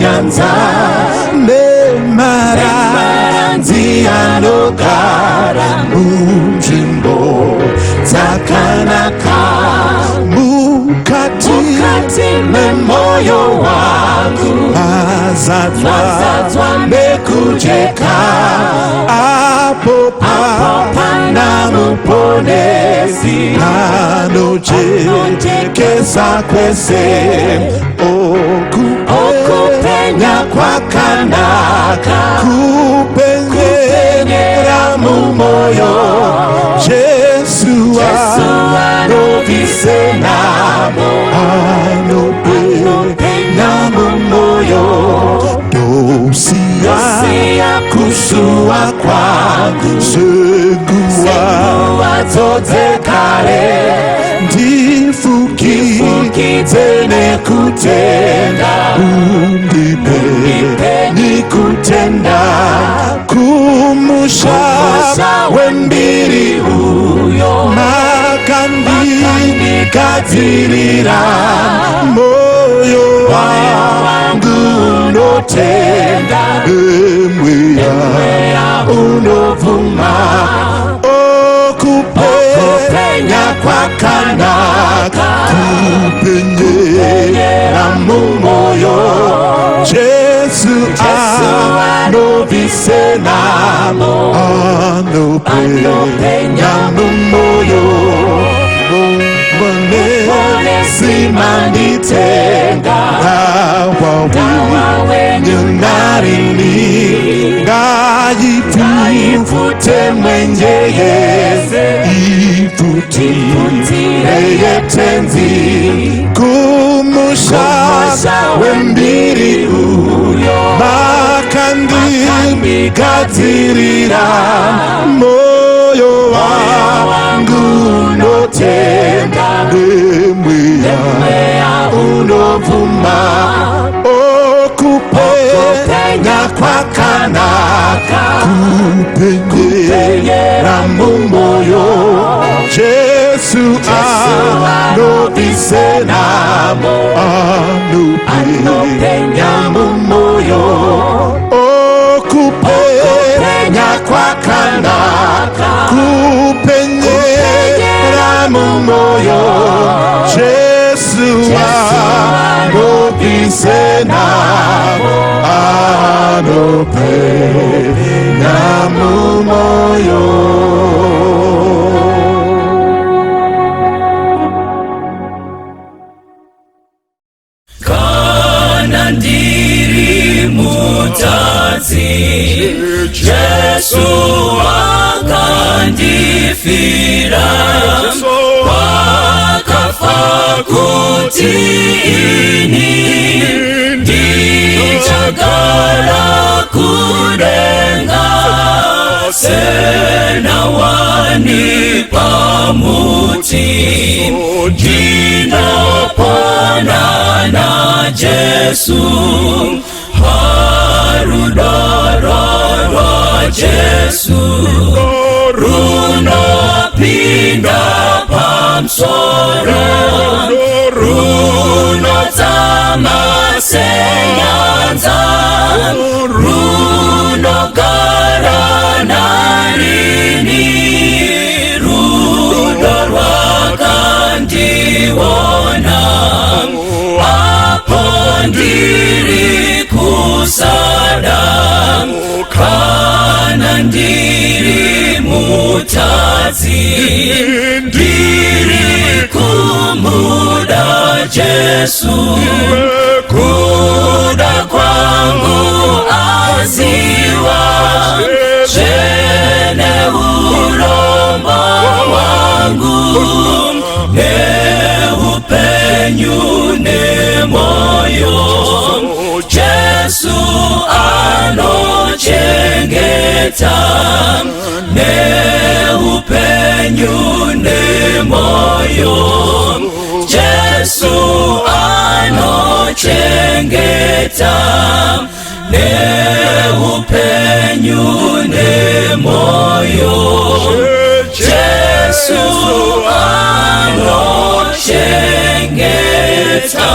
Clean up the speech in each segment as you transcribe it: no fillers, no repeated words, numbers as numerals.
senyanza nemaranzi anogara munzvimbo dzakanaka mukati memoyo wangu mazadzwa nekujeka apo pana muponesi anojekesa kwese okupenya kwakanaka kupenyera mumoyo Jesu anobvise nhamo anopenya mumoyo ndosiya kusuwa kwangu senguva dzekare ndifukidze nekutenda undipe nekutenda kumusha wembiri uyo makandigadzirira moyo wangu unotenda nemweya unobvuma okupenya kwakanaka kupenyera mumoyo Jesu anobvise nhamo anopenya mumoyo muponesi manditenga wenyu narini ngaipfute mwenje yese ipfutire yetenzi kumusha wembiri uyo makandigadzirira moyo wangu unotenda nemweya unobvuma okupenya kwakanaka kupenyera mumoyo Jesu anobvise nhamo anopenya mumoyo okupenya kwakanaka kupenyera mumoyo Jesu anobvise nhamo anopenya mumoyo. Kana ndiri mutadzi, Jesu akandifira, wakafa kuti ini ndichagara kudenga senawani pamuti ndinopona na Jesu harudo rwa Jesu runopinda pamusoro runodzama senyanza runogara narini rudo rwakandiona apo ndiri kusada kana ndiri mutadzi ndiri kumuda Jesu kuda kwangu aziwa zvene urombo hwangu neupenyu nemoyo Jesu anochengeta neupenyu nemoyo Jesu anochengeta neupenyu nemoyo Jesu anochengeta.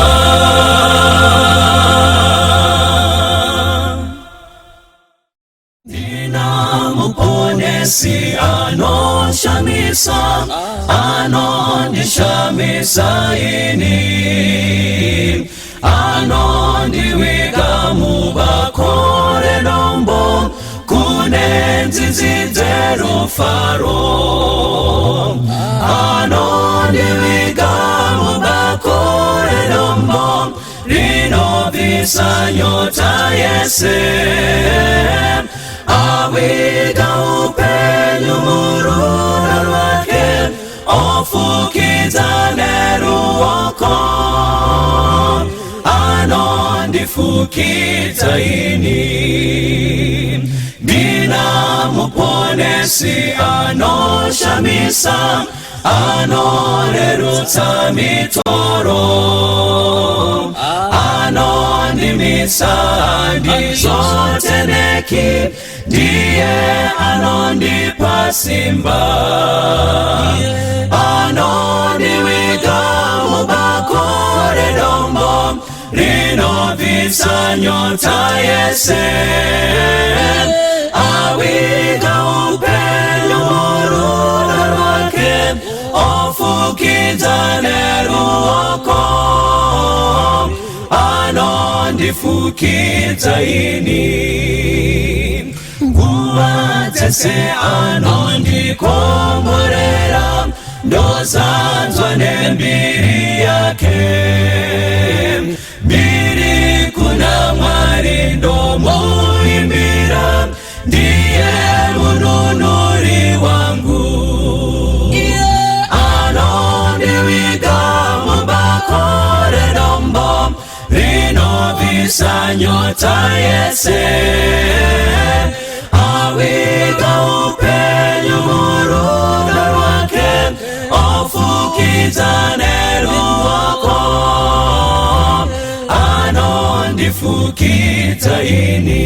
Muponesi anoshamisa, anondishamisa ini, anondiviga mubako redombo kune nzizi dzerufaro, anondiviga mubako redombo rinobvisa nyota yese, aviga upenyu murudo rwake, ofukidza neruoko, anondifukidza ini. Ndina Muponesi anoshamisa, anorerutsa mitoro, anondimisa handizoteneki, ndiye anondipa simba, anondiviga mubako redombo rinobvisa nyota yese, aviga upenyu murudo rwake, ofukidza neruoko, anondifukidza ini. Nguva dzese anondikomborera, ndozadzwa nembiri yake, mbiri kuna Mwari ndomuimbira, ndiye mununuri wangu, anondiviga mubako redombo rinobvisa nyota yese, aviga upenyu murudo rwake, ofukidza neruoko, anondifukidza ini.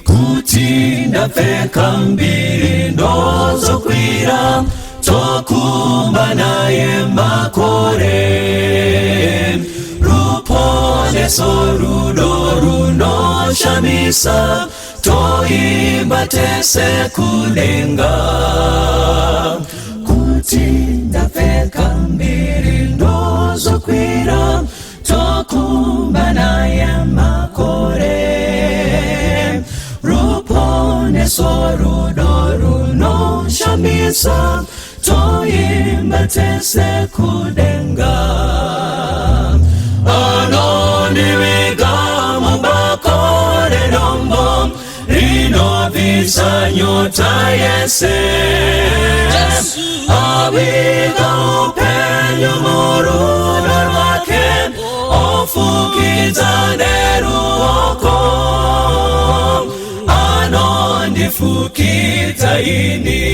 Kuti ndapfeka mbiri ndozokwira, tokumba naye makore, ruponeso rudo runoshamisa, toimba tese kudenga. Kuti ndapfeka mbiri ndozokwira, tokumba naye makore, ruponeso rudo runoshamisa, toimba tese kudenga. Anondiviga mubako redombo rinobvisa nyota yese, aviga upenyu murudo rwake, ofukidza neruoko, anondifukidza ini,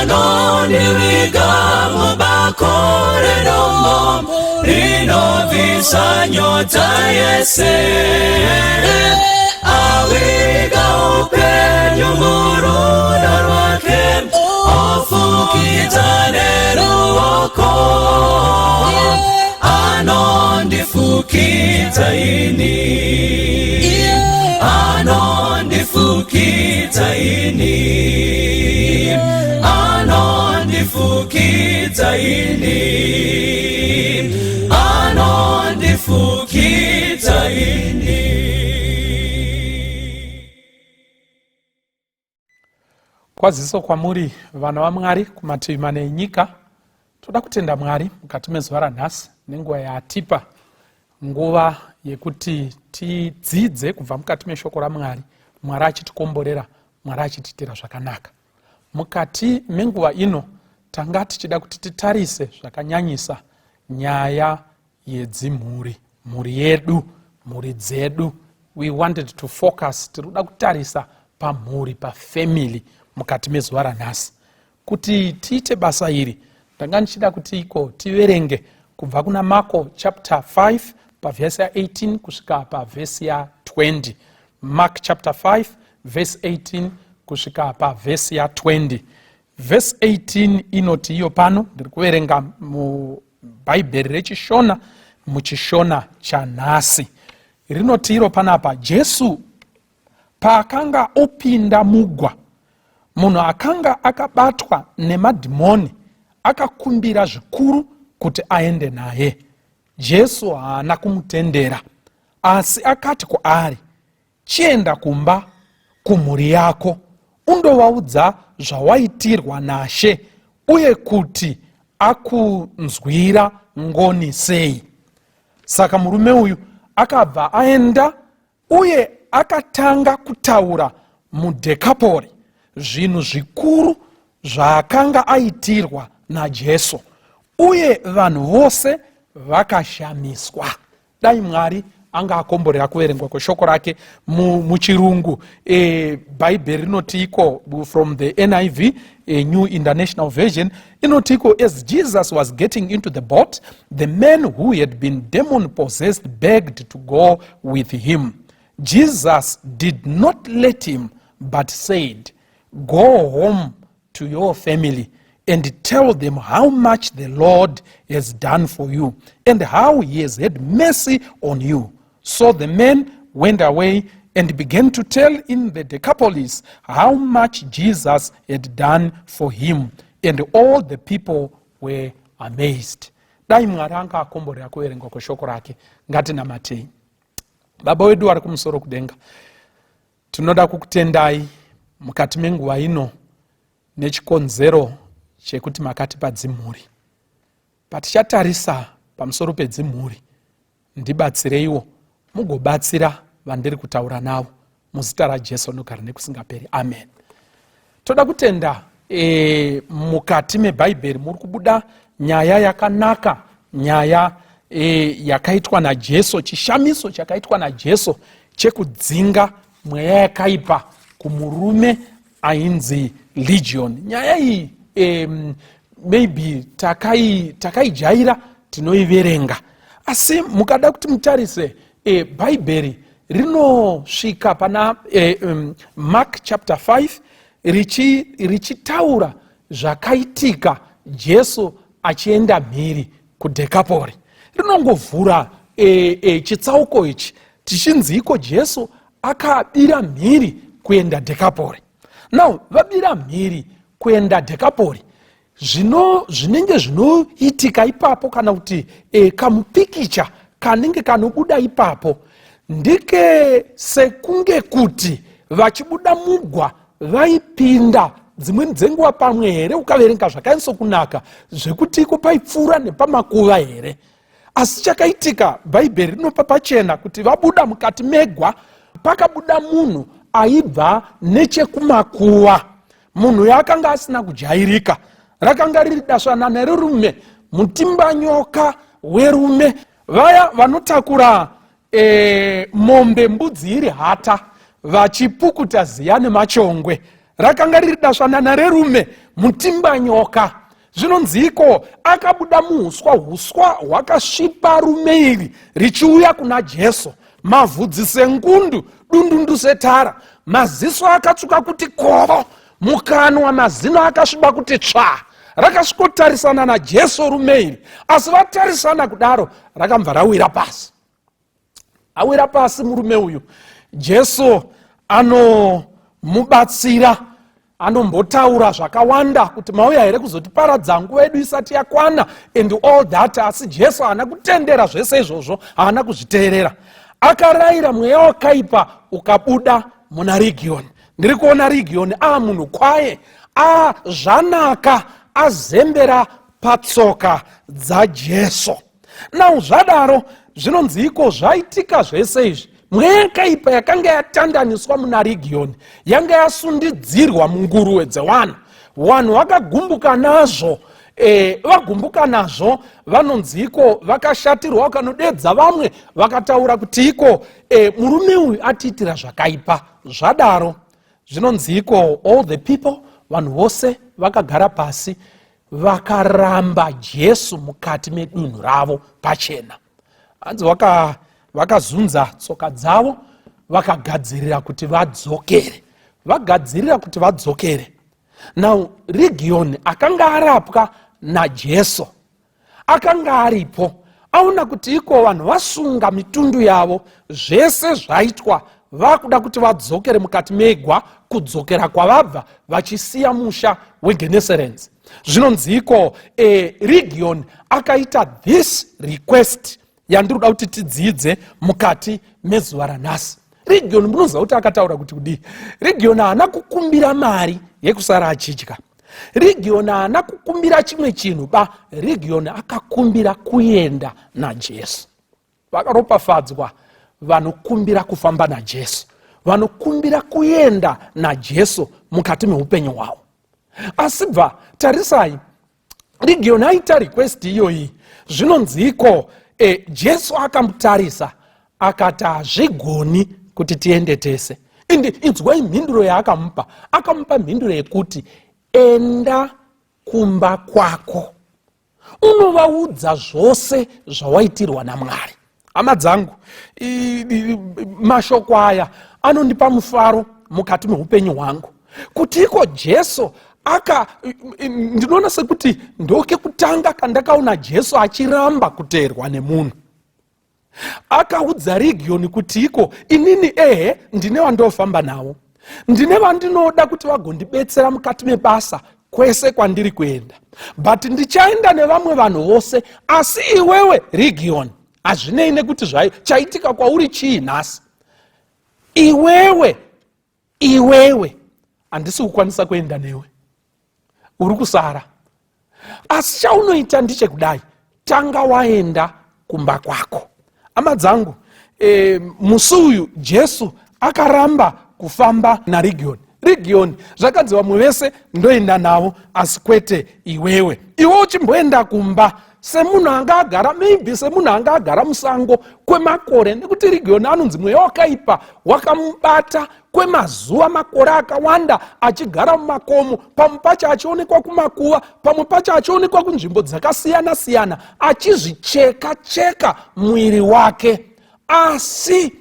anondiviga mubako redombo rinobvisa nyota yese, aviga upenyu murudo rwake, ofukidza neruoko, anondifukidza ini, anondifukidza ini, anondifukidza ini, anondifukidza ini. Kwaziso kwamuri vana vaMwari kumativi mana enyika. Toda kutenda Mwari mukati mezuva ranhasi nenguva yaatipa, nguva yekuti tidzidze kubva mukati meshoko raMwari, Mwari achitikomborera, Mwari achitiitira zvakanaka. Mukati menguva ino tanga tichida kuti titarise zvakanyanyisa nyaya yedzimhuri, mhuri yedu, mhuri dzedu. We wanted to focus, tiri kuda kutarisa pamhuri, pafamily mukati mezuva ranhasi. Kuti tiite basa iri, ndanga ndichida kuti iko tiverenge kubva kuna Marko chapter 5 pavhesi ya18 kusvika pavhesi ya20. Mark chapter 5 verse 18 kusvika pavhesi ya20. Vhesi 18 inoti iyo pano, ndiri kuverenga mubhaibheri reChishona, muChishona chanhasi, rinoti iro panapa, Jesu Paakanga opinda mugwa, munhu akanga akabatwa nemadhimoni akakumbira zvikuru kuti aende naye. Jesu haana kumutendera, asi akati kwaari, Chienda kumba kumhuri yako undovaudza zvawaitirwa naShe uye kuti akunzwira ngoni sei. Saka murume uyu akabva aenda uye akatanga kutaura muDhekapori zvinhu zvikuru zvaakanga aitirwa naJesu, uye vanhu vose vakashamiswa. Dai Mwari anga akomborera kuverengwa kweshoko rake. Muchirungu Bhaibheri rinoti iko, from the NIV, New International Version, inoti iko, "As Jesus was getting into the boat, the man who had been demon possessed begged to go with him. Jesus did not let him, but said, 'Go home to your family and tell them how much the Lord has done for you and how he has had mercy on you.' So the man went away and began to tell in the Decapolis how much Jesus had done for him, and all the people were amazed." Dai Mwari anga akomborera kuverengwa kweshoko rake. Ngatinamatei. Baba wedu vari kumusoro kudenga, tinoda kukutendai mukati menguva ino nechikonzero chekuti makatipa dzimhuri. Patichatarisa pamusoro pedzimhuri, ndibatsireiwo mugobatsira vandiri kutaura navo, muzita raJesu nogara nekusingaperi, amen. Toda kutenda mukati meBhaibheri muri kubuda nyaya yakanaka, nyaya yakaitwa naJesu, chishamiso chakaitwa naJesu chekudzinga mweya yakaipa kumurume ainzi Legion. Nyaya iyi maybe takaijaira, tinoiverenga, asi mukada kuti mutarise, Bhaibheri rinosvika pana Mark chapter 5 richitaura zvakaitika Jesu achienda mhiri kuDhekapori. Rinongovhura chitsauko ichi tichinzi iko Jesu akabira mhiri kuenda Dhekapori. Now vabira mhiri kuenda Dhekapori, zvino zvinenge zvinoitika ipapo, kana kuti kamupikicha kanenge kanobuda ipapo, ndike sekunge kuti vachibuda mugwa vaipinda dzimweni dzenguva pamwe here, ukaverenga zvakanyatsokunaka, zvekuti iko paipfuura nepamakuva here. Asi chakaitika, Bhaibheri rinopa pachena kuti vabuda mukati megwa, pakabuda munhu aibva nechekumakuva. Munhu yaakanga asina kujairika, rakanga riri dasvanana rerume, mutimbanyoka werume, vaya vanotakura mombe, mbudzi iri hata, vachipukuta ziya nemachongwe. Rakanga riri dasvanana rerume, mutimbanyoka. Zvinonziko akabuda muuswa, uswa hwakasvipa, rume iri richiuya kuna Jesu, mavhudzi sengundu, dundundu setara, maziso akatsvuka kuti koro, mukanwa mazino akasviba kuti tsva. Rakasvikotarisana naJesu rume iri, asi vatarisana kudaro rakambva rawira pasi. Awira pasi murume uyu, Jesu anomubatsira, anombotaura zvakawanda kuti, "Mauya here kuzotiparadza nguva yedu isati yakwana?" and all that. Asi Jesu haana kutendera zvese izvozvo, haana kuzviteerera. Akarayira mweya wakaipa, ukabuda muna Region. Ndiri kuona Region a munhu kwaye, a zvanaka, azembera patsoka dzaJesu. Now zvadaro, zvinonzi iko zvaitika zvese izvi, mweya yakaipa yakanga yatandaniswa muna Region yanga yasundidzirwa munguruwe dzevanhu. Vanhu vakagumbuka nazvo. Vagumbuka nazvo, vanonzi iko vakashatirwa, vakanodedza vamwe, vakataura kuti iko murume uyu atiitira zvakaipa. Zvadaro, zvinonzi iko all the people, vanhu vose vakagara pasi, vakaramba Jesu mukati medunhu ravo pachena. Hanzi vakazunza tsoka dzavo, vakagadzirira kuti vadzokere, vagadzirira kuti vadzokere. Now Region akanga arapwa naJesu akanga aripo, aona kuti iko vanhu vasunga mitundu yavo, zvese zvaitwa. Vakuda kuti vadzokere mukati megwa, kudzokera kwavabva, vachisiya musha weGeneserens. Zvinonziko Region akaita this request yandiri kuda kuti tidzidze mukati mezuva ranhasi. Region, munoziva kuti akataura kuti kudii? Region haana kukumbira mari yekusara achidya. Region haana kukumbira chimwe chinhu ba. Region akakumbira kuenda naJesu. Vakaropafadzwa vanokumbira kufamba naJesu, vanokumbira kuenda naJesu mukati meupenyu hwavo. Asi bva tarisai, Region aita request iyoyi. Zvinonziko Jesu akamutarisa akati, "Hazvigoni kuti tiende tese." Indi inzwai mhinduro yaakamupa. Akamupa mhinduro yekuti, "Enda kumba kwako, unovaudza zvose zvawaitirwa naMwari." Hama dzangu, mashoko aya anondipa mufaro mukati meupenyu hwangu, kuti iko Jesu aka ndinoona sekuti ndokekutanga kandakaona Jesu achiramba kuteerwa nemunhu. Akaudza Regioni kuti iko, "Inini ehe, ndine vandofamba navo, ndine vandinoda kuti vagondibetsera mukati mebasa kwese kwandiri kuenda, but ndichaenda nevamwe vanhu vose, asi iwewe Region, hazvinei nekuti zvai chaitika kwauri chii nhasi, iwewe, iwewe handisi kukwanisa kuenda newe, uri kusara. Asi chaunoita ndechekudai, tanga waenda kumba kwako." Hama dzangu, musi uyu Jesu akaramba kufamba naRegion. Region zvakanzi, "Vamwe vese ndoenda navo, asi kwete iwewe. Iwe uchimboenda kumba semunhu anga agara, maybe semunhu anga agara musango kwemakore," nekuti Region anonzi mweya wakaipa wakamubata kwemazuva, makore akawanda, achigara mumakomo, pamwe pacho achionekwa kumakuva, pamwe pacho achionekwa kunzvimbo dzakasiyana siyana, achizvicheka cheka muviri wake. Asi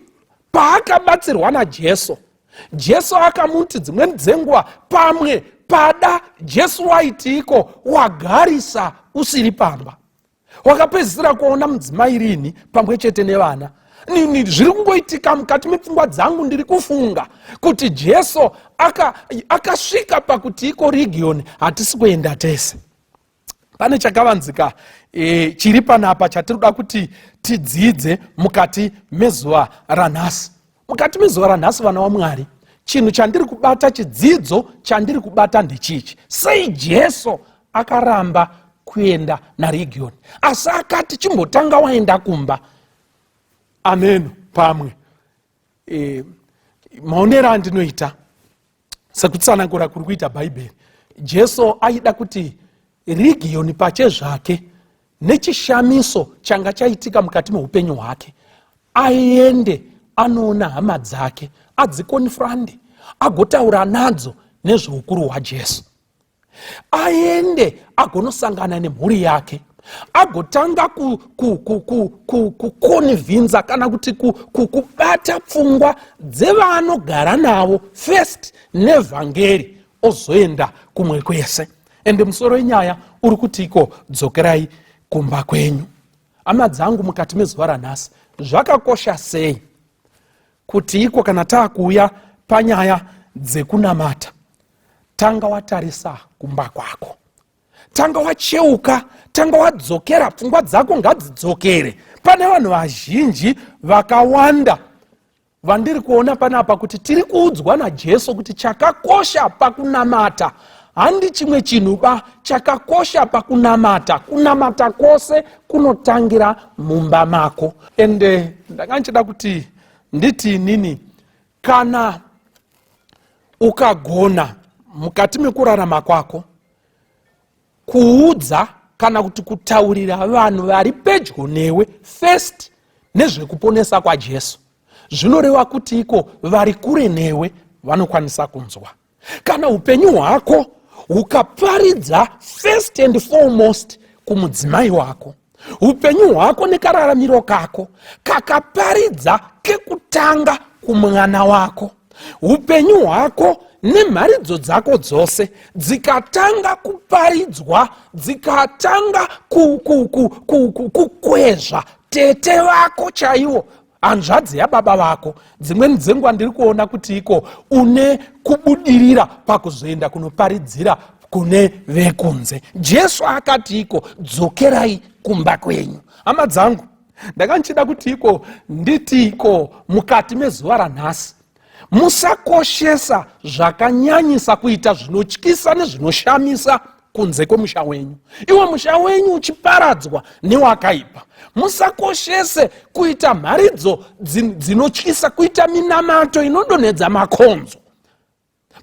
paakabatsirwa naJesu, Jesu akamuti dzimweni dzenguva pamwe pada Jesu waitiiko, "Wagarisa usiri pamba, wakapedzisira kuona mudzimai rini pamwe chete nevana?" Zviri kungoitika mukati mepfungwa dzangu, ndiri kufunga kuti Jesu akasvika aka pakuti iko, "Region, hatisi kuenda tese." Pane chakavanzika chiri panapa chatiri kuda kuti tidzidze mukati mezuva ranhasi. Mukati mezuva ranhasi, vana vaMwari, chinhu chandiri kubata, chidzidzo chandiri kubata ndechichi: sei Jesu akaramba kuenda naRegion, asi akati, "Chimbotanga waenda kumba"? Ameno pamwe maonero andinoita, sekutsanangura kuri kuita Bhaibheri, Jesu aida kuti Rigiyoni pache zvake, nechishamiso changa chaitika mukati meupenyu hwake, aende anoona hama dzake, adziconfronte, agotaura nadzo nezveukuru hwaJesu, aende agonosangana nemhuri yake, agotanga kuconvinza kana kuti kubata pfungwa dzevaanogara navo first nevhangeri, ozoenda kumwe kwese. Ende musoro wenyaya uri kuti iko, "Dzokerai kumba kwenyu." Hama dzangu, mukati mezuva ranhasi, zvakakosha sei kuti iko kana taakuuya panyaya dzekunamata, tanga watarisa kumba kwako, tanga wacheuka, tanga wadzokera, pfungwa dzako ngadzidzokere. Pane vanhu vazhinji vakawanda vandiri kuona panapa kuti tiri kuudzwa naJesu kuti chakakosha pakunamata handi chimwe chinhu ba. Chakakosha pakunamata, kunamata kwose kunotangira mumba mako. Ende ndanga ndichida kuti nditi inini, kana ukagona mukati mekurarama kwako kuudza kana kuti kutaurira vanhu vari pedyo newe first nezvekuponesa kwaJesu, zvinoreva kuti iko vari kure newe vanokwanisa kunzwa. Kana upenyu hwako hukaparidza first and foremost kumudzimai wako, upenyu hwako nekararamiro kako kakaparidza kekutanga kumwana wako, upenyu hwako nemharidzo dzako dzose dzikatanga kuparidzwa, dzikatanga kukwezva tete vako chaivo. Hanzvadzi yababa vako. Dzimweni dzenguva ndiri kuona kuti iko une kubudirira pakuzoenda kunoparidzira kune vekunze. Jesu akati iko, dzokerai kumba kwenyu. Hama dzangu, ndanga ndichida kuti iko nditi iko mukati mezuva ranhasi, musakoshesa zvakanyanyisa kuita zvinotyisa nezvinoshamisa kunze kwemusha wenyu, iwo musha wenyu uchiparadzwa newakaipa. Musakoshese kuita mharidzo dzinotyisa, kuita minamato inodonhedza makonzo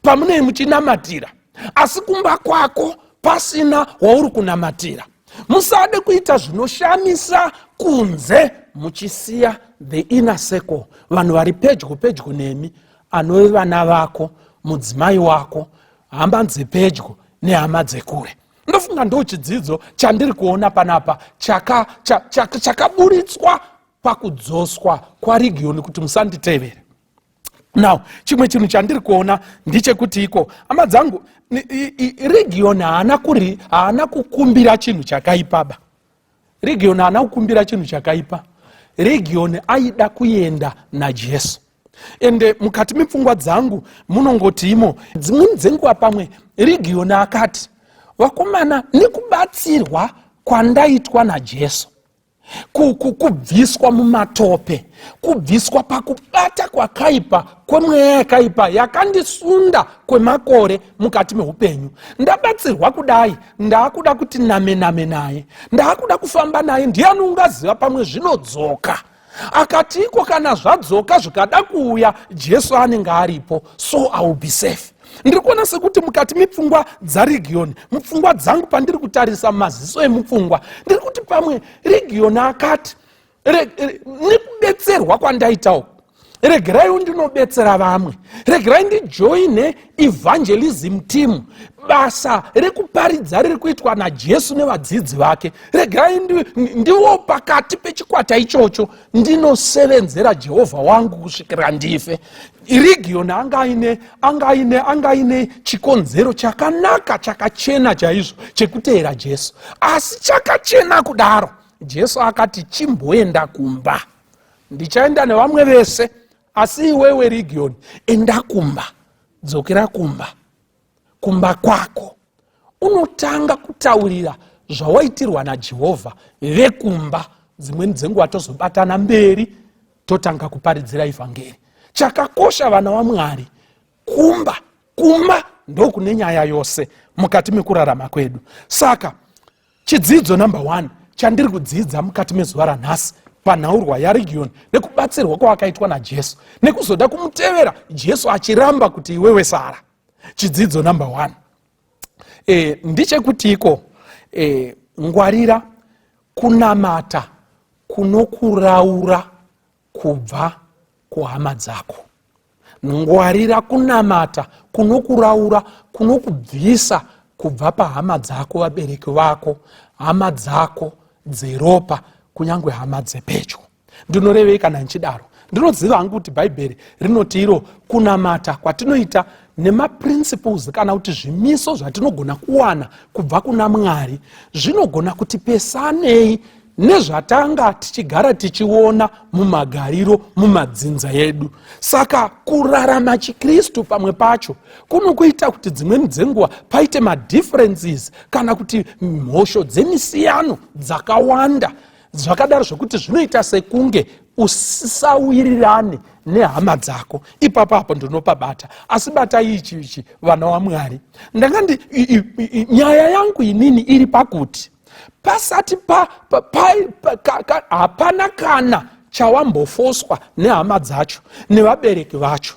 pamunei muchinamatira, asi kumba kwako pasina wauri kunamatira. Musade kuita zvinoshamisa kunze muchisiya the inner circle, vanhu vari pedyo pedyo nemi, anove vana vako, mudzimai wako, hama dzepedyo nehama dzekure. Ndofunga ndo chidzidzo chandiri kuona panapa chakaburitswa pakudzoswa kwaRigiyoni kuti musanditevere. Now, chimwe chinhu chandiri kuona ndechekuti iko, hama dzangu, Region haana kuri haana kukumbira chinhu chakaipaba. Region haana kukumbira chinhu chakaipa. Region aida kuenda naJesu. Ende mukati mepfungwa dzangu munongoti imo dzimweni dzenguva pamwe Region akati, vakomana, nekubatsirwa kwandaitwa naJesu, kubviswa mumatope, kubviswa pakubata kwakaipa kwemweya yakaipa yakandisunda kwemakore mukati meupenyu, ndabatsirwa kudai, ndaakuda kuti name name naye, ndaakuda kufamba naye. Ndiani ungaziva, pamwe zvinodzoka. Akati iko kana zvadzoka zvikada kuuya, Jesu anenge aripo, so I will be safe. Ndiri kuona sekuti mukati mepfungwa dzaRegion, mupfungwa dzangu, pandiri kutarisa maziso emupfungwa, ndiri kuti pamwe Region akati, nekubetserwa kwandaitawo, regeraiwo ndinobetsera vamwe, regerai ndijoine evangelism team, basa rekuparidza riri kuitwa naJesu nevadzidzi vake. Regerai ndiwo pakati pechikwata ichocho, ndinosevenzera Jehovha wangu kusvikira ndife. Region anga aine chikonzero chakanaka, chakachena chaizvo chekuteera Jesu. Asi chakachena kudaro, Jesu akati, chimboenda kumba, ndichaenda nevamwe vese, asi iwewe Region, enda kumba, dzokera kumba, kumba kwako unotanga kutaurira zvawaitirwa naJehovha vekumba. Dzimweni dzenguva tozobatana mberi, totanga kuparidzira ivhangeri. Chakakosha, vana vaMwari, kumba. Kumba ndokune nyaya yose mukati mekurarama kwedu. Saka chidzidzo number one chandiri kudzidza mukati mezuva ranhasi panhaurwa yaRegion nekubatsirwa kwawakaitwa naJesu nekuzoda kumutevera, Jesu achiramba kuti iwewe sara, chidzidzo number one ndechekuti iko ngwarira kunamata kunokuraura kubva kuhama dzako. Ngwarira kunamata kunokuraura, kunokubvisa kubva pahama dzako, vabereki vako, hama dzako dzeropa, kunyange hama dzepedyo. Ndinorevei kana ndichidaro? Ndinoziva hangu kuti Bhaibheri rinoti iro kunamata kwatinoita nemaprinciples kana kuti zvimiso zvatinogona kuwana kubva kuna Mwari zvinogona kuti pesanei nezvatanga tichigara tichiona mumagariro mumadzinza edu. Saka kurarama chiKristu pamwe pacho kunokuita kuti dzimweni dzenguva paite madifferences kana kuti mhosho dzemisiyano dzakawanda zvakadaro, zvokuti zvinoita sekunge usisawirirane nehama dzako. Ipapo apo ndinopabata, asi batai ichi ichi, vana vaMwari. Ndanga nyaya yangu inini iri pakuti pasati pa, pa, pa, pa, ka, ka, hapana kana chawambofoswa nehama dzacho nevabereki vacho.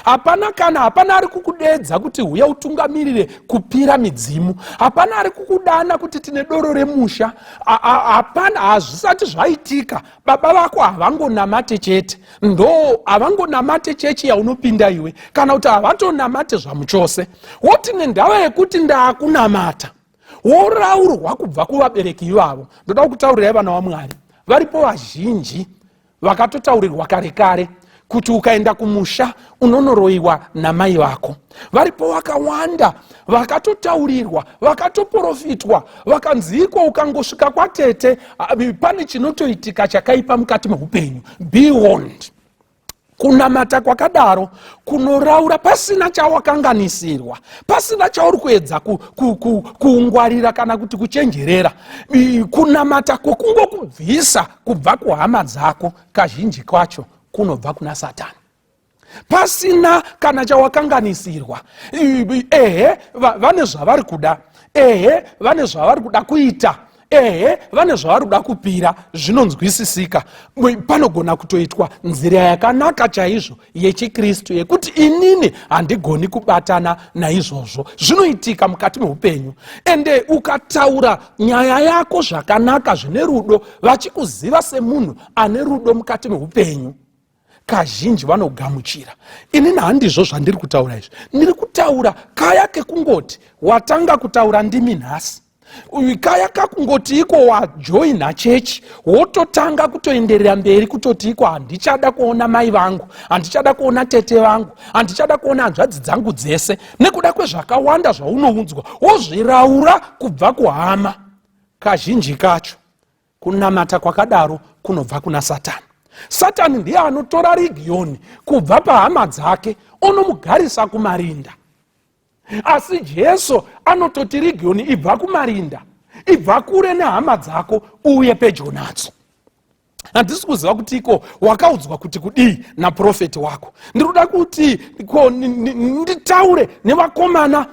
Hapana kana, hapana ari kukudedza kuti huya utungamirire kupira midzimu. Hapana ari kukudana kuti tine doro remusha. Hapana, hazvisati zvaitika. Baba vako havangonamate chete, ndo havangonamate chechi yaunopinda iwe, kana kuti havatonamate zvamuchose. Woti nendava yekuti ndaakunamata, woraurwa kubva kuvabereki ivavo. Ndoda kukutaurirai, vana vaMwari, varipo vazhinji vakatotaurirwa kare kare. Kuti ukaenda kumusha unonoroyiwa namai vako. Varipo vakawanda vakatotaurirwa, vakatoprofitwa, vakanzi iko ukangosvika kwatete pane chinotoitika chakaipa mukati meupenyu. Be warned. Kunamata kwakadaro kunoraura pasina chawakanganisirwa, pasina chauri kuedza kuungwarira kana kuti kuchenjerera. Kunamata kwekungokubvisa kubva kuhama dzako kazhinji kwacho kunobva kuna Satani, pasina kana chawakanganisirwa. Ehe, vane zvavari kuda. Ehe, vane zvavari kuda kuita. Ehe, vane zvavari kuda kupira. Zvinonzwisisika. Panogona kutoitwa nzira yakanaka chaizvo yechiKristu yekuti inini handigoni kubatana naizvozvo. Zvinoitika mukati meupenyu. Ende ukataura nyaya yako zvakanaka, zvine rudo, vachikuziva semunhu ane rudo mukati meupenyu, kazhinji vanogamuchira. Inini handizvo zvandiri kutaura izvi. Ndiri kutaura kaya kekungoti watanga kutaura ndimi nhasi, kaya kakungoti iko wajoina chechi, wototanga kutoenderera mberi kutoti iko handichada kuona mai vangu, handichada kuona tete vangu, handichada kuona hanzvadzi dzangu dzese, nekuda kwezvakawanda zvaunoudzwa, wozviraura kubva kuhama. Kazhinji kacho kunamata kwakadaro kunobva kuna Satani. Satani ndiye anotora Rigiyoni kubva pahama dzake, onomugarisa kumarinda. Asi Jesu anototi, "Rigiyoni, ibva kumarinda, ibva kure nehama dzako, uye pedyo nadzo." Handisi kuziva kuti iko wakaudzwa kuti kudii naprofeti wako. Ndinoda kuti ko nditaure nevakomana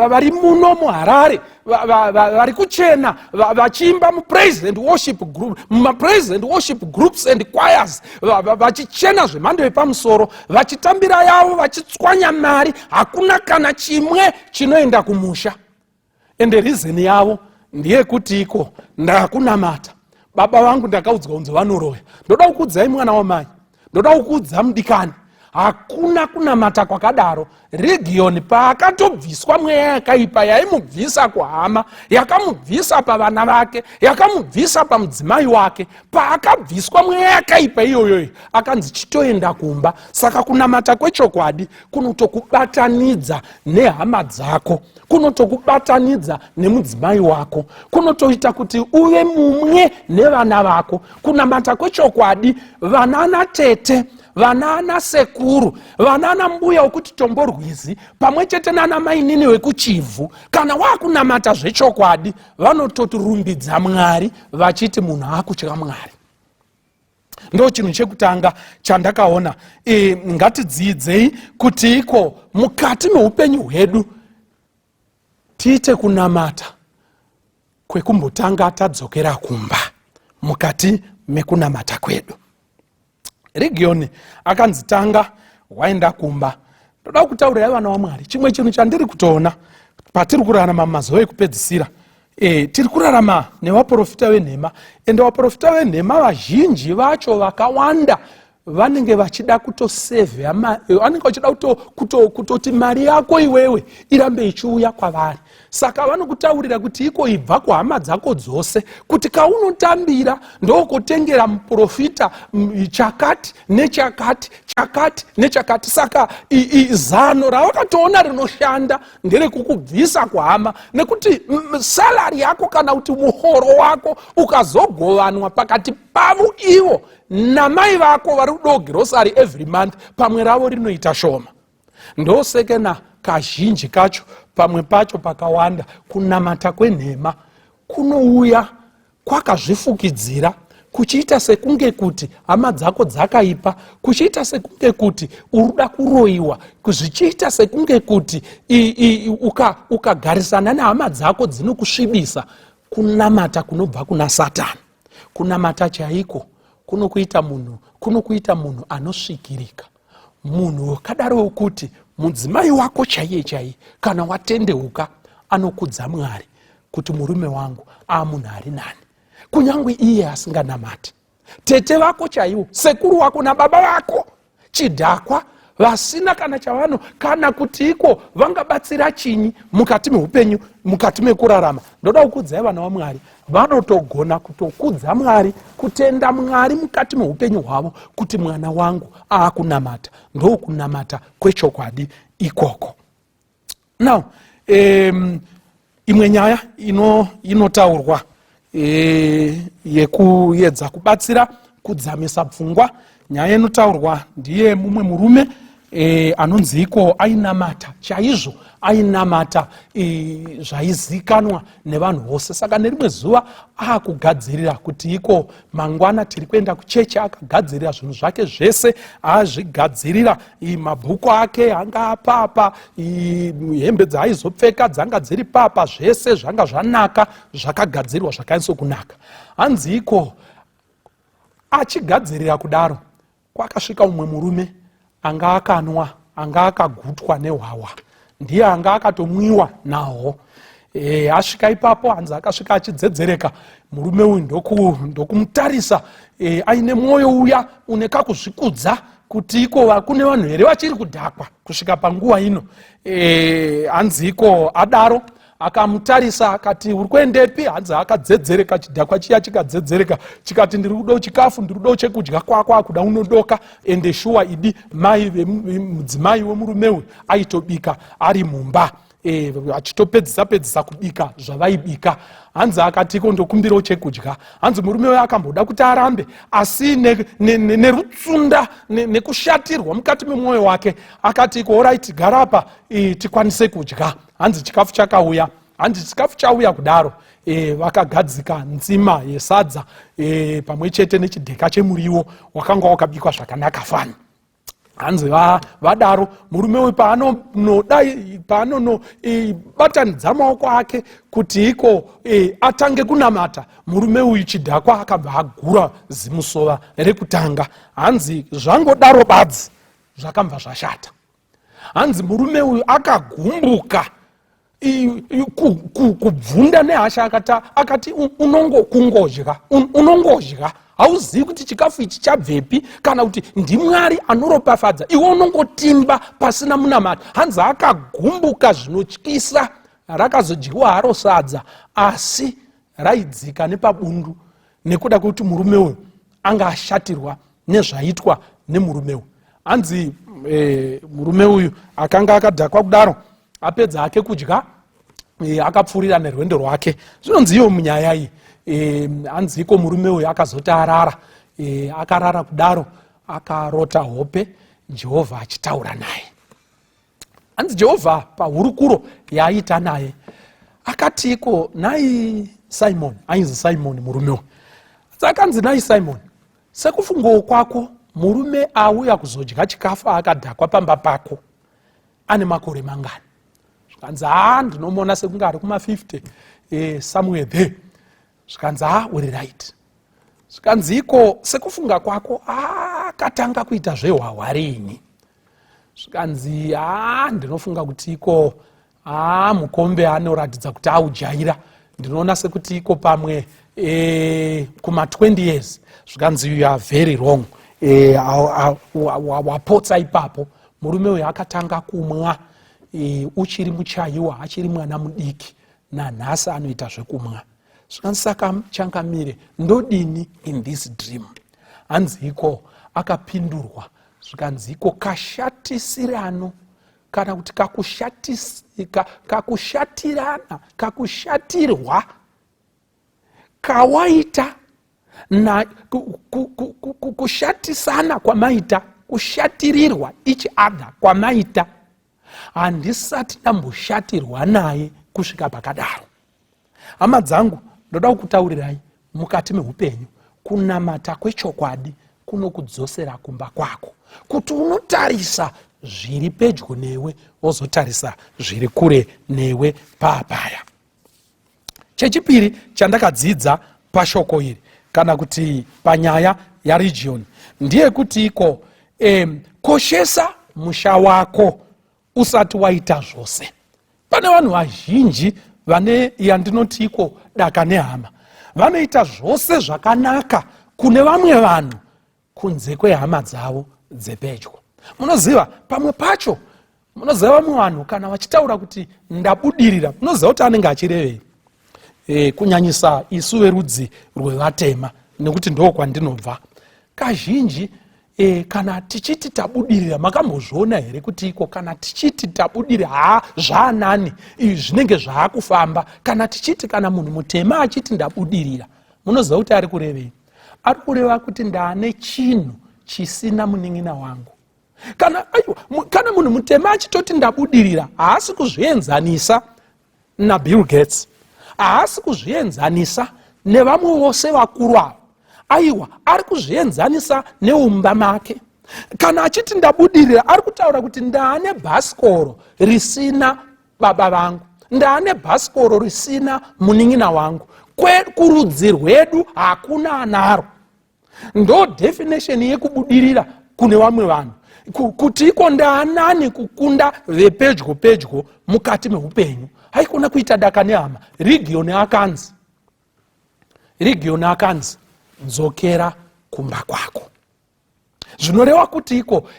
vari muno muHarare, vari kuchena, vachiimba mupraise and worship group, mumapraise and worship groups and choirs, vachichena zvemhando yepamusoro, vachitambira yavo, vachitswanya mari, hakuna kana chimwe chinoenda kumusha. Ende reason yavo ndeyekuti iko ndakunamata, baba vangu ndakaudzwa kunzi vanoroya. Ndoda kukuudzai, mwana wamai, ndoda kukuudza, mudikani, hakuna kunamata kwakadaro. Region paakatobviswa mweya yakaipa yaimubvisa kuhama, yakamubvisa pavana vake, yakamubvisa pamudzimai wake, paakabviswa mweya yakaipa iyoyoyo, akanzi chitoenda kumba. Saka kunamata kwechokwadi kunotokubatanidza nehama dzako, kunotokubatanidza nemudzimai wako, kunotoita kuti uve mumwe nevana vako. Kunamata kwechokwadi, vana natete, vana nasekuru, vana nambuya wekuti Tomborwizi, pamwe chete nana mainini wekuChivhu, kana waakunamata zvechokwadi, vanototirumbidza Mwari vachiti munhu akutya Mwari. Ndo chinhu chekutanga chandakaona. Ngatidzidzei kuti iko mukati meupenyu hwedu tiite kunamata kwekumbotanga tadzokera kumba mukati mekunamata kwedu. Region akanzi tanga waenda kumba. Ndoda kutaurirai, vana vaMwari, chimwe chinhu chandiri kutoona patiri kurarama mumazuva ekupedzisira. Tiri kurarama nevaprofita venhema, ende vaprofita venhema vazhinji vacho, vakawanda vanenge vachida kutosevha, vanenge vachida kutoti mari yako iwewe irambe ichiuya kwavari. Saka vanokutaurira kuti iko ibva kuhama dzako dzose, kuti kaunotambira ndokutengera muprofita chakati nechakati, chakati nechakati. Saka zano ravakatoona rinoshanda nderekukubvisa kuhama, nekuti salary yako kana kuti muhoro wako ukazogovanwa pakati pavo ivo namai vako vari kudawo grocery every month, pamwe ravo rinoita shoma. Ndosekena kazhinji kacho, pamwe pacho pakawanda, kunamata kwenhema kunouya kwakazvifukidzira, kuchiita sekunge kuti hama dzako dzakaipa, kuchiita sekunge kuti uri kuroyiwa, zvichiita sekunge kuti ukagarisana nehama dzako dzinokusvibisa. Kunamata kunobva kuna Satani. Kunamata chaiko kunokuita munhu anosvikirika, munhu wakadaro wekuti mudzimai wako chaiye chaiye, kana watendeuka, anokudza Mwari kuti murume wangu aamunhu ari nani, kunyange iye asinganamati. Tete vako chaiwo, sekuru wako nababa vako chidhakwa, vasina kana chavano kana kuti iko vangabatsira chinyi mukati meupenyu, mukati mekurarama. Ndoda kukudzai, vana vaMwari. Vanotogona kutokudza Mwari, kutenda Mwari mukati meupenyu hwavo kuti mwana wangu aakunamata. Ndokunamata kwechokwadi ikoko. Now imwe nyaya inotaurwa yekuedza kubatsira kudzamisa pfungwa, nyaya inotaurwa ndiye mumwe murume anonzi iko ainamata chaizvo, ainamata zvaizikanwa nevanhu vose. Saka nerimwe zuva akugadzirira kuti iko mangwana tiri kuenda kuchechi, akagadzirira zvinhu zvake zvese, azvigadzirira, mabhuku ake anga apapa, hembe dzaaizopfeka dzanga dziri papa, zvese zvanga zvanaka, zvakagadzirwa zvakanyatsokunaka. Hanzi iko achigadzirira kudaro, kwakasvika umwe murume anga akanwa, anga akagutwa nehwahwa, ndiye anga akatomwiwa nahwo. Asvika ipapo, hanzi akasvika achidzedzereka murume uyu, ndokumutarisa aine mwoyo uya une kakuzvikudza kuti iko kune vanhu here vachiri kudhakwa kusvika panguva ino. Hanzi iko adaro, akamutarisa akati, "Uri kuendepi?" Hanzi akadzedzereka, chidhakwa chiya chikadzedzereka chikati, "Ndiri kudawo chikafu, ndiri kudawo chekudya kwako, akuda unodoka." Ende shuwa idi, mai mudzimai wemurume uyu aitobika ari mumba, achitopedzisa pedzisa kubika zvavaibika. Hanzi akatiko, "Ndokumbirawo chekudya." Hanzi murume uyu akamboda kuti arambe, asi nerutsunda nekushatirwa mukati memwoyo wake akati, "Alright, gara apa tikwanise kudya." Hanzi chikafu chakauya. Hanzi chikafu chauya kudaro, vakagadzika nzima yesadza pamwe chete nechidheka chemuriwo wakanga wakabikwa zvakanaka fani. Hanzi vadaro, murume uyu paanonobatanidza maoko ake kuti iko atange kunamata, murume uyu chidhakwa akabva agura zimusova rekutanga. Hanzi zvangodaro badzi, zvakambva zvashata. Hanzi murume uyu akagumbuka, kubvunda nehasha, akati, "Unongo kungodya, unongodya, hauzivi kuti chikafu ichi chabvepi kana kuti ndiMwari anoropafadza. Iwe unongotimba pasina munamato." Hanzi akagumbuka zvinotyisa. Rakazodyiwa haro sadza, asi raidzika nepabundu nekuda kwekuti murume uyu anga ashatirwa nezvaitwa nemurume uyu. Hanzi murume uyu akanga akadhakwa kudaro, apedza hake kudya, akapfuurira nerwendo rwake. Zvinonzi iyo munyaya iyi, hanzi iko murume uyu akazoti arara, akarara kudaro, akarota hope Jehovha achitaura naye. Hanzi Jehovha pahurukuro yaaita naye akati iko, "Nai Simon," ainzi Simon murume uyu, akanzi, "Nai Simon, sekufungawo kwako, murume auya kuzodya chikafu akadhakwa pamba pako ane makore mangani?" Zvikanzi, "Haa, ndinomuona sekunge ari kuma50, somewhere there." Zvikanzi, "Ha, uri right." Zvikanzi iko, "Sekufunga kwako, akatanga kuita zvehwahwa rini?" Zvikanzi, "Ha, ndinofunga kuti iko, ha, mukombe anoratidza kuti aujaira, ndinoona sekuti iko pamwe kuma20 years." Zvikanzi, "You are very wrong, wapotsa ipapo. Murume uyu akatanga kumwa uchiri muchaiwa, achiri mwana mudiki. Nanhasi anoita zvekumwa." Zvikanzi, "Saka changamire, ndodini in this dream?" Hanzi iko akapindurwa, zvikanzi iko kashatisirano kana kuti kakushatirana, kakushatirwa kawaita na kushatisana kwamaita, kushatirirwa each other kwamaita, handisati ndamboshatirwa naye kusvika pakadaro." Hama dzangu, ndoda kukutaurirai, mukati meupenyu kunamata kwechokwadi kunokudzosera kumba kwako, kuti unotarisa zviri pedyo newe, wozotarisa zviri kure newe paapaya. Chechipiri chandakadzidza pashoko iri kana kuti panyaya yaRegion ndeyekuti iko koshesa musha wako usati waita zvose. Pane vanhu vazhinji vane yandinoti iko daka nehama, vanoita zvose zvakanaka kune vamwe vanhu kunze kwehama dzavo dzepedyo. Munoziva, pamwe pacho, munoziva, vamwe vanhu kana vachitaura kuti ndabudirira, munoziva kuti anenge achirevei? e, kunyanyisa isu verudzi rwevatema, nekuti ndo kwandinobva kazhinji. E, kana tichiti tabudirira, makambozviona here kuti iko kana tichiti tabudirira, haa, zvaanani, zvinenge zvaakufamba? Kana tichiti, kana munhu mutema achiti ndabudirira, munoziva kuti ari kurevei? Ari kureva kuti ndaane chinhu chisina munin'ina wangu. Kana, aiwa, kana munhu mutema achitoti ndabudirira, haasi kuzvienzanisa naBill Gates, haasi kuzvienzanisa nevamwe vose vakuru ava. Aiwa, ari kuzvienzanisa neumba make. Kana achiti ndabudirira, ari kutaura kuti ndaane bhasikoro risina baba vangu, ndaane bhasikoro risina munin'ina wangu. Kurudzi rwedu hakuna anaro. Ndo definition yekubudirira kune vamwe vanhu, kuti iko ndaanani kukunda vepedyo pedyo mukati meupenyu. Haikona kuita daka nehama. Region akanzi, Region akanzi, "Dzokera kumba kwako." Zvinoreva kuti iko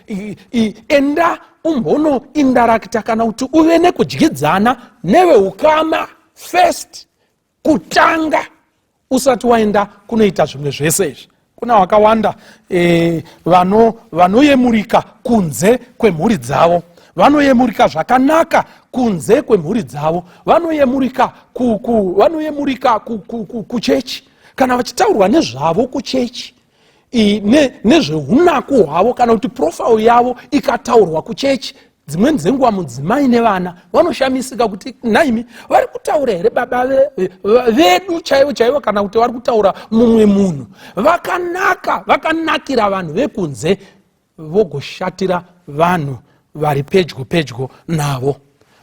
enda umbonointeracta kana kuti uve nekudyidzana neveukama first, kutanga, usati waenda kunoita zvimwe zvese izvi. Kuna vakawanda vanoyemurika kunze kwemhuri dzavo, vanoyemurika zvakanaka kunze kwemhuri dzavo, vanoyemurika vanoyemurika kuchechi. Kana vachitaurwa nezvavo kuchechi, nezveunaku hwavo kana kuti profile yavo ikataurwa kuchechi, dzimweni dzenguva mudzimai nevana vanoshamisika kuti, "Naimi, vari kutaura here baba vedu chaivo chaivo, kana kuti vari kutaura mumwe munhu?" Vakanaka, vakanakira vanhu vekunze, vogoshatira vanhu vari pedyo pedyo navo.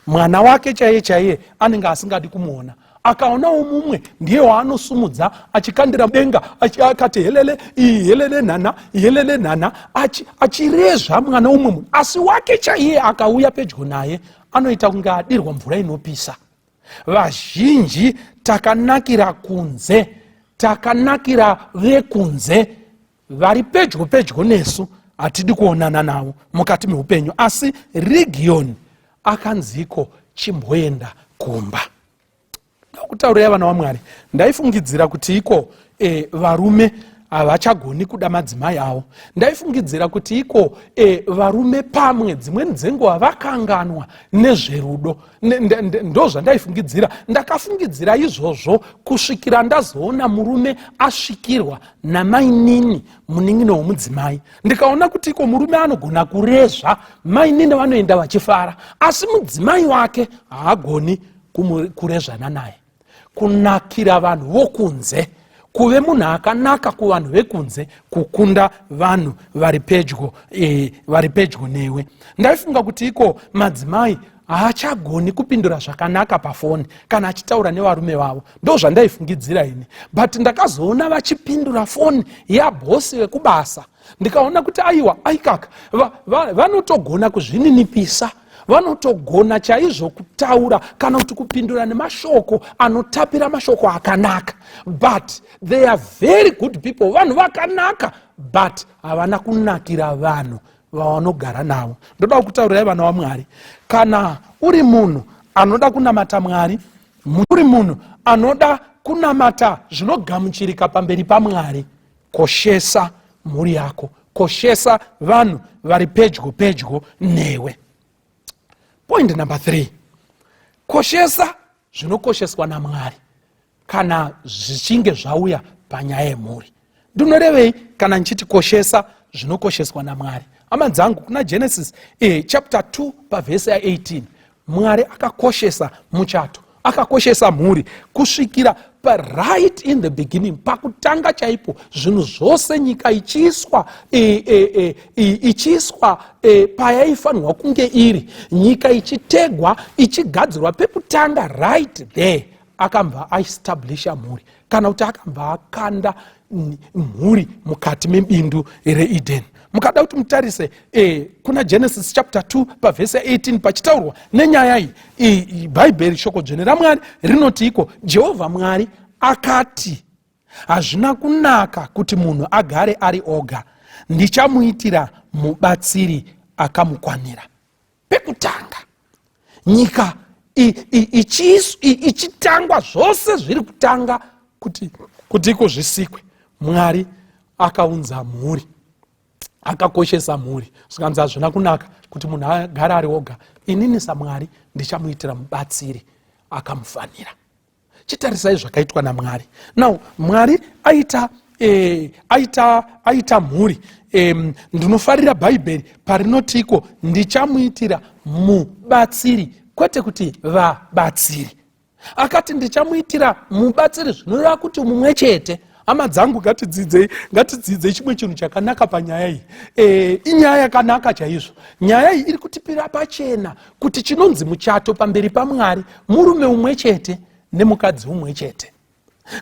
Mwana wake chaiye chaiye anenge asingadi kumuona. Akaonawo mumwe, ndiye waanosumudza achikandira denga, akati helele iyi, helele nhana, helele nhana, achirezva mwana umwe munhu. Asi wake chaiye akauya pedyo naye, anoita kunge adirwa mvura inopisa. Vazhinji takanakira kunze, takanakira vekunze. Vari pedyo pedyo nesu hatidi kuonana navo mukati meupenyu. Asi Region akanziko, "Chimboenda kumba." Ndakutaurirai, vana vaMwari, ndaifungidzira kuti iko varume havachagoni kuda madzimai avo. Ndaifungidzira kuti iko varume pamwe dzimweni dzenguva vakanganwa nezverudo. Ndo zvandaifungidzira. Ndakafungidzira izvozvo kusvikira ndazoona murume asvikirwa namainini, munin'ina womudzimai. Ndikaona kuti iko murume anogona kurezva mainini, vanoenda vachifara, asi mudzimai wake haagoni kurezvana naye. Kunakira vanhu vokunze, kuve munhu akanaka kuvanhu vekunze kukunda vanhu vari pedyo, vari pedyo newe. Ndaifunga kuti iko madzimai haachagoni kupindura zvakanaka pafoni kana achitaura nevarume vavo. Ndo zvandaifungidzira ini, but ndakazoona vachipindura foni yabhosi vekubasa. Ndikaona kuti aiwa, aikaka, vanotogona kuzvininipisa, vanotogona chaizvo kutaura kana kuti kupindura nemashoko anotapira, mashoko akanaka. But they are very good people, vanhu vakanaka, but havana kunakira vanhu vavanogara navo. Ndoda kutaurirai, vana vaMwari, kana uri munhu anoda kunamata Mwari, uri munhu anoda kunamata zvinogamuchirika pamberi paMwari, koshesa mhuri yako, koshesa vanhu vari pedyo pedyo newe. Point number three: koshesa zvinokosheswa naMwari kana zvichinge zvauya panyaya yemhuri. Ndinorevei kana ndichiti koshesa zvinokosheswa naMwari? Hama dzangu, kuna Genesis chapter 2 pavhesi ya18, Mwari akakoshesa muchato, akakoshesa mhuri kusvikira right in the beginning, pakutanga chaipo, zvinhu zvose, nyika ichiiswa ichiiswa payaifanirwa kunge iri, nyika ichitegwa, ichigadzirwa pekutanga, right there akambva aestablisha mhuri, kana kuti akambva akanda mhuri mukati mebindu reEden. Mukada kuti mutarise kuna Genesis chapter 2 pavhesi ya18, pachitaurwa nenyaya iyi, Bhaibheri, shoko dzvene raMwari rinoti iko, Jehovha Mwari akati, "Hazvina kunaka kuti munhu agare ari oga. Ndichamuitira mubatsiri akamukwanira." Pekutanga nyika Ichitangwa zvose zviri kutanga kuti kuti iko zvisikwe, Mwari akaunza mhuri, akakoshesa mhuri. Zvikanzi hazvina kunaka kuti munhu agare ari oga, inini saMwari ndichamuitira mubatsiri akamufanira. Chitarisai zvakaitwa naMwari. Now Mwari aita aita mhuri. Ndinofarira Bhaibheri parinotiko, "Ndichamuitira mubatsiri," kwete kuti vabatsiri. Akati, "Ndichamuitira mubatsiri," zvinoreva kuti mumwe chete. Hama dzangu, ngatidzidzei, ngatidzidzei chimwe chinhu chakanaka panyaya iyi. Inyaya yakanaka chaizvo. Nyaya iyi iri kutipira pachena kuti chinonzi muchato pamberi paMwari murume umwe chete nemukadzi umwe chete.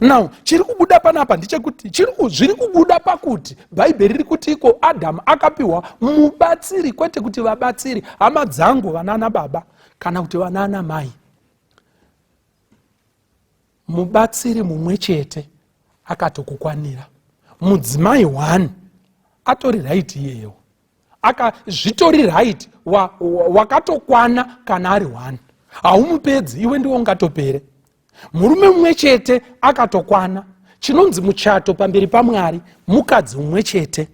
Now chiri kubuda panapa ndechekuti zviri kubuda pakuti Bhaibheri riri kuti iko Adhamu akapiwa mubatsiri, kwete kuti vabatsiri. Hama dzangu, vanana baba kana kuti vanana mai, mubatsiri mumwe chete akatokukwanira. Mudzimai 1 atori right iyeyo, aka zvitori right, wakatokwana kana ari 1. Haumupedzi iwe, ndiwo ungatopere. Murume mumwe chete akatokwana. Chinonzi muchato pamberi paMwari mukadzi mumwe chete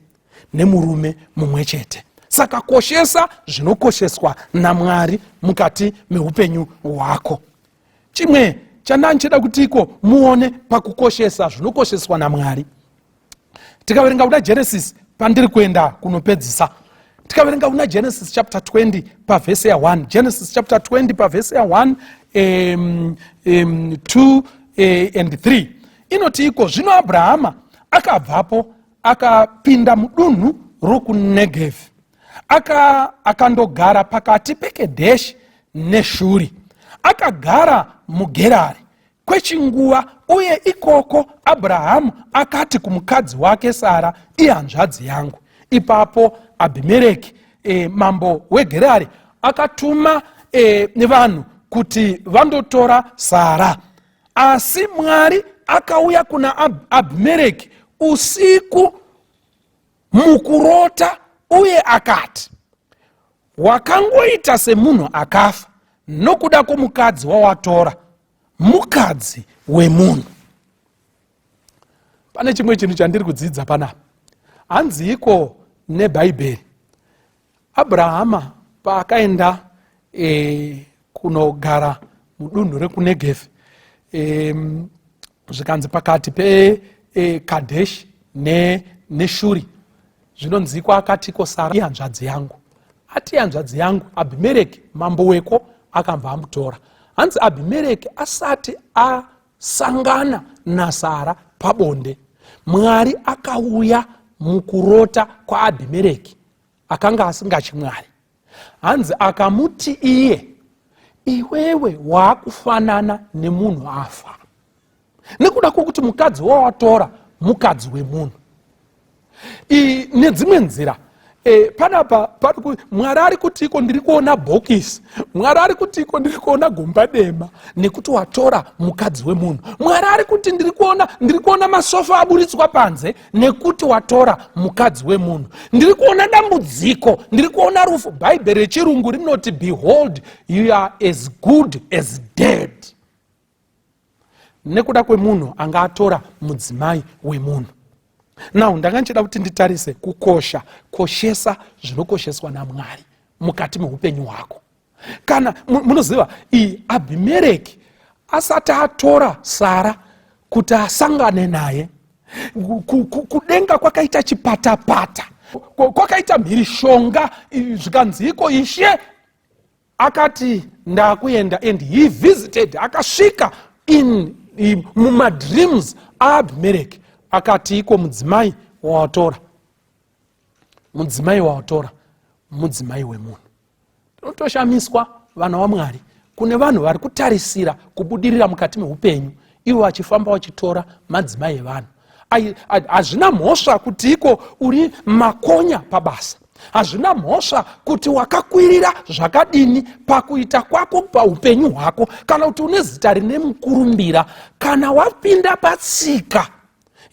nemurume mumwe chete. Saka koshesa zvinokosheswa naMwari mukati meupenyu hwako. Chimwe chandanchida kuti iko muone pakukoshesa zvinokosheswa naMwari, tikaverenga kuna Genesis, pandiri kuenda kunopedzisa, tikaverenga kuna Genesis chapter 20 pavhesi ya1, Genesis chapter 20 pavhesi ya1, 2 and 3, inoti iko, "Zvino Abrahama akabvapo akapinda mudunhu rokuNegevhi, akandogara pakati peKedheshi neShuri. Akagara muGerari kwechinguva, uye ikoko Abrahamu akati kumukadzi wake Sara, 'Ihanzvadzi yangu.' Ipapo Abhimereki, mambo weGerari, akatuma vanhu kuti vandotora Sara. Asi Mwari akauya kuna Abhimereki usiku mukurota uye akati, 'Wakangoita semunhu akafa nokuda kwomukadzi wawatora, mukadzi wemunhu.'" Pane chimwe chinhu chandiri kudzidza panapa. Hanziiko neBhaibheri, Abrahama paakaenda kunogara mudunhu rekuNegevhi, zvikanzi pakati peKadheshi neShuri, zvinonzikwa akatiko, "Sara ihanzvadzi yangu." Ati, "Hanzvadzi yangu," Abhimereki mambo weko akabva amutora. Hanzi Abhimereki asati asangana naSara pabonde, Mwari akauya mukurota kwaAbhimereki akanga asingatyi Mwari. Hanzi akamuti iye, "Iwewe waakufanana nemunhu afa nekuda kwokuti mukadzi wawatora mukadzi wemunhu." Nedzimwe nzira, panapa Mwari ari kuti iko, "Ndiri kuona bhokisi." Mwari ari kuti iko, "Ndiri kuona gomba dema nekuti watora mukadzi wemunhu." Mwari ari kuti, "Ndiri kuona masofa aburitswa panze nekuti watora mukadzi wemunhu. Ndiri kuona dambudziko, ndiri kuona rufu." Bhaibheri rechirungu rinoti, "Behold, you are as good as dead," nekuda kwemunhu anga atora mudzimai wemunhu. Now ndanga ndichida kuti nditarise kukosha, koshesa zvinokosheswa naMwari mukati meupenyu hwako. Kana munoziva, iyi Abhimereki asati atora Sara kuti asangane naye, kudenga kwakaita chipatapata, kwakaita mhirishonga. Zvikanziko Ishe akati, "Ndakuenda," and he visited, akasvika in mumadreams aAbhimereki, akati iko, "Mudzimai wawatora, mudzimai wawatora mudzimai wemunhu." Tinotoshamiswa, vana vaMwari, kune vanhu vari kutarisira kubudirira mukati meupenyu, ivo vachifamba vachitora madzimai evanhu. Hazvina mhosva kuti iko uri makonya pabasa, hazvina mhosva kuti wakakwirira zvakadini pakuita kwako paupenyu hwako, kana kuti une zita rine mukurumbira, kana wapinda patsika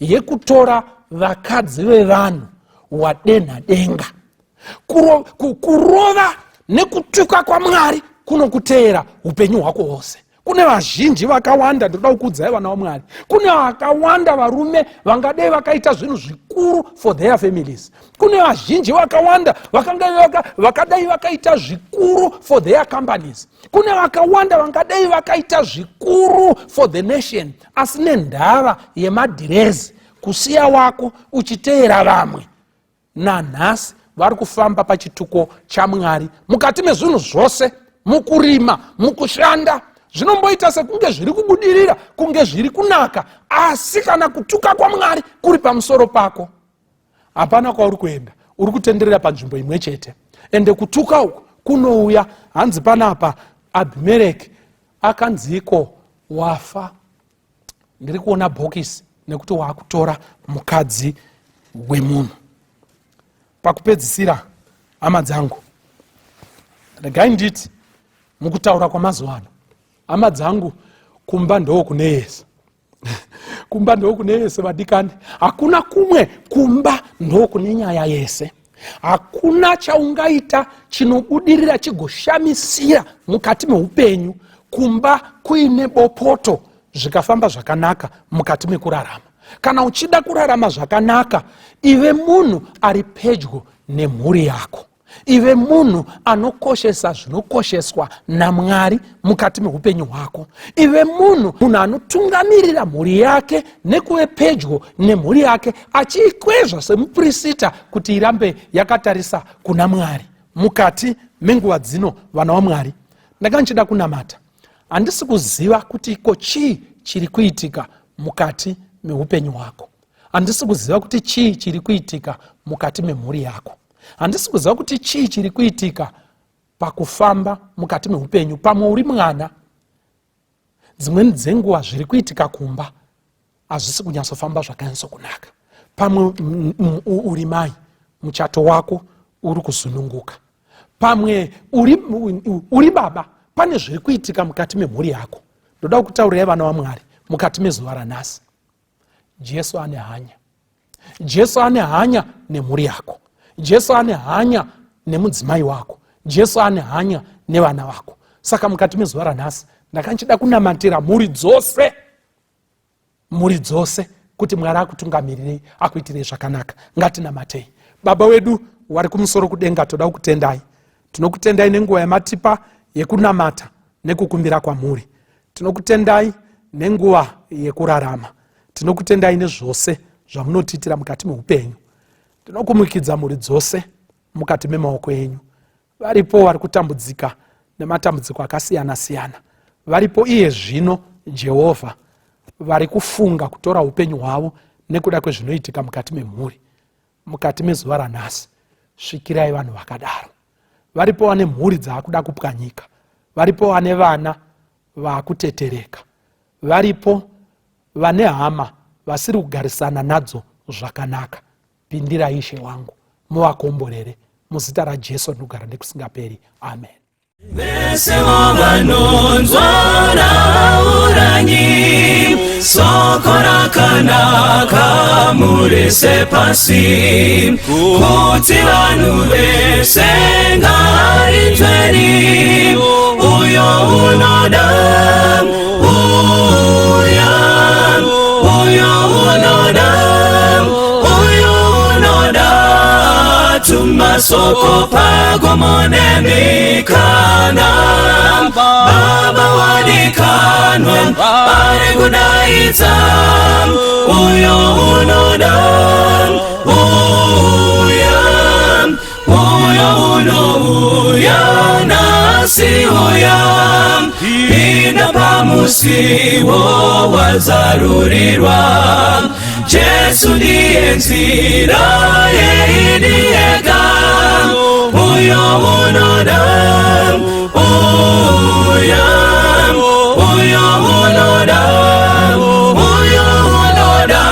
yekutora vakadzi vevanhu, wadenha denga. Kurova nekutuka kwaMwari. kunokuteera upenyu hwako hwose. Kune vazhinji vakawanda, ndoda kukuudzai vana vaMwari, kune vakawanda varume vangadei vakaita zvinhu zvikuru for their families. Kune vazhinji vakawanda vakadai vakaita zvikuru for their companies. Kune vakawanda vangadai vakaita zvikuru for the nation, asi nendava yemadhirezi, kusiya wako uchiteera vamwe, nanhasi vari kufamba pachituko chaMwari mukati mezvinhu zvose, mukurima, mukushanda. Zvinomboita sekunge zviri kubudirira, kunge zviri kunaka, asi kana kutuka kwaMwari kuri pamusoro pako, hapana kwauri kuenda, uri kutenderera panzvimbo imwe chete. Ende kutuka uku kunouya. Hanzi panapa Abhimereki akanziko, "Wafa, ndiri kuona bhokisi, nekuti waakutora mukadzi wemunhu." Pakupedzisira, hama dzangu, regai nditi mukutaura kwamazuva ano, hama dzangu, kumba ndo kune yese, kumba ndo kune yese, vadikani. Hakuna kumwe, kumba ndo kune nyaya yese. Hakuna chaungaita chinobudirira chigoshamisira mukati meupenyu kumba kuine bopoto zvikafamba zvakanaka mukati mekurarama. Kana uchida kurarama zvakanaka, ive munhu ari pedyo nemhuri yako, ive munhu anokoshesa zvinokosheswa naMwari mukati meupenyu hwako, ive munhu anotungamirira mhuri yake nekuve pedyo nemhuri yake, achiikwezva semupurisita kuti irambe yakatarisa kuna Mwari mukati menguva dzino. Vana vaMwari, ndanga ndichida kunamata. Handisi kuziva kuti iko chii chiri kuitika mukati meupenyu hwako. Handisi kuziva kuti chii chiri kuitika mukati memhuri yako. Handisi kuziva kuti chii chiri kuitika pakufamba mukati meupenyu. Pamwe uri mwana, dzimweni dzenguva zviri kuitika kumba hazvisi kunyatsofamba zvakanyatsokunaka. Pamwe uri mai, muchato wako uri kuzununguka. Pamwe uri baba, pane zviri kuitika mukati memhuri yako. Ndoda kutaurirai, vana vaMwari, mukati mezuva ranhasi, Jesu ane hanya. Jesu ane hanya nemhuri yako. Jesu ane hanya nemudzimai wako. Jesu ane hanya nevana vako. Saka mukati mezuva ranhasi ndakanchida kunamatira mhuri dzose, mhuri dzose, kuti Mwari akutungamirirei, akuitirei zvakanaka. Ngatinamatei. Baba wedu wari kumusoro kudenga, toda kukutendai. Tinokutendai nenguva yamatipa yekunamata nekukumbira kwamuri. Tinokutendai nenguva yekurarama. Tinokutendai nezvose zvamunotiitira mukati meupenyu. Tinokumikidza mhuri dzose mukati memaoko enyu. Varipo vari kutambudzika nematambudziko akasiyana siyana, varipo iye zvino, Jehovha, vari kufunga kutora upenyu hwavo nekuda kwezvinoitika mukati memhuri. Mukati mezuva ranhasi, svikirai vanhu vakadaro. Varipo vane mhuri dzaakuda kupwanyika, varipo vane vana vaakutetereka, varipo vane hama vasiri kugarisana nadzo zvakanaka. Pindirai, Ishe wangu, muvakomborere. Muzita raJesu ndinogara nekusingaperi, amen. Vese vanonzwa, rauranyi soko rakanaka murise pasi, kuti vanhu vese ngarinzweni. Uyo unoda, uya. Uyo unoda, uyo unoda, tumasoko pagomo nemikana. Baba wadikanwa ari kudaidza, uyo unoda, uya. Uyo unouya nhasi, uya. Pinda pamusiwo wazarurirwa. Jesu ndiye nzira yeidiyega. Uyo unoda, uya. Uyo unoda, uyo unoda,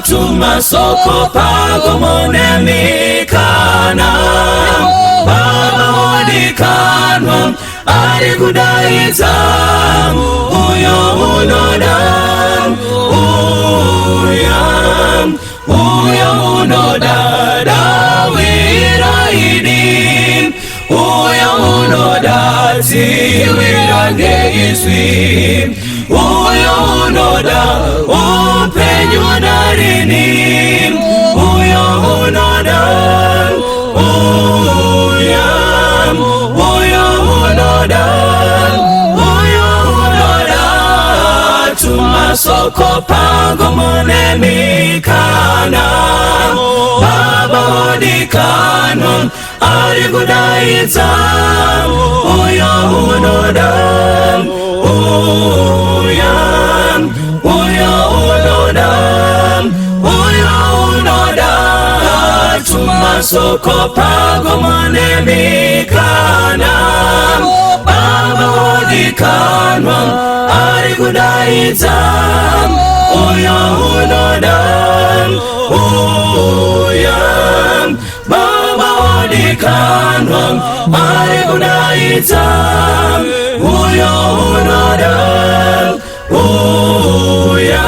tumasoko pagomo nemikana. Baba wadikanwa ari kudaidza, uyo unoda, uya. Uyo unoda, dawira idi. Uyo unoda. Tiwira ngeizwi, uyo unoda upenyu narini, uyo unoda uya, uyo unoda, uyo unoda, tumasoko pangu mune mikana. Baba wodikanwa ari kudaidza, uyo unoda uya, uyo unoda, uyo unoda, tumasoko pangu mune mikana. Baba wodikanwa ari kudaidza, uyo unoda uya, Baba wodikanwa ari kudaidza, uyo unoda uya.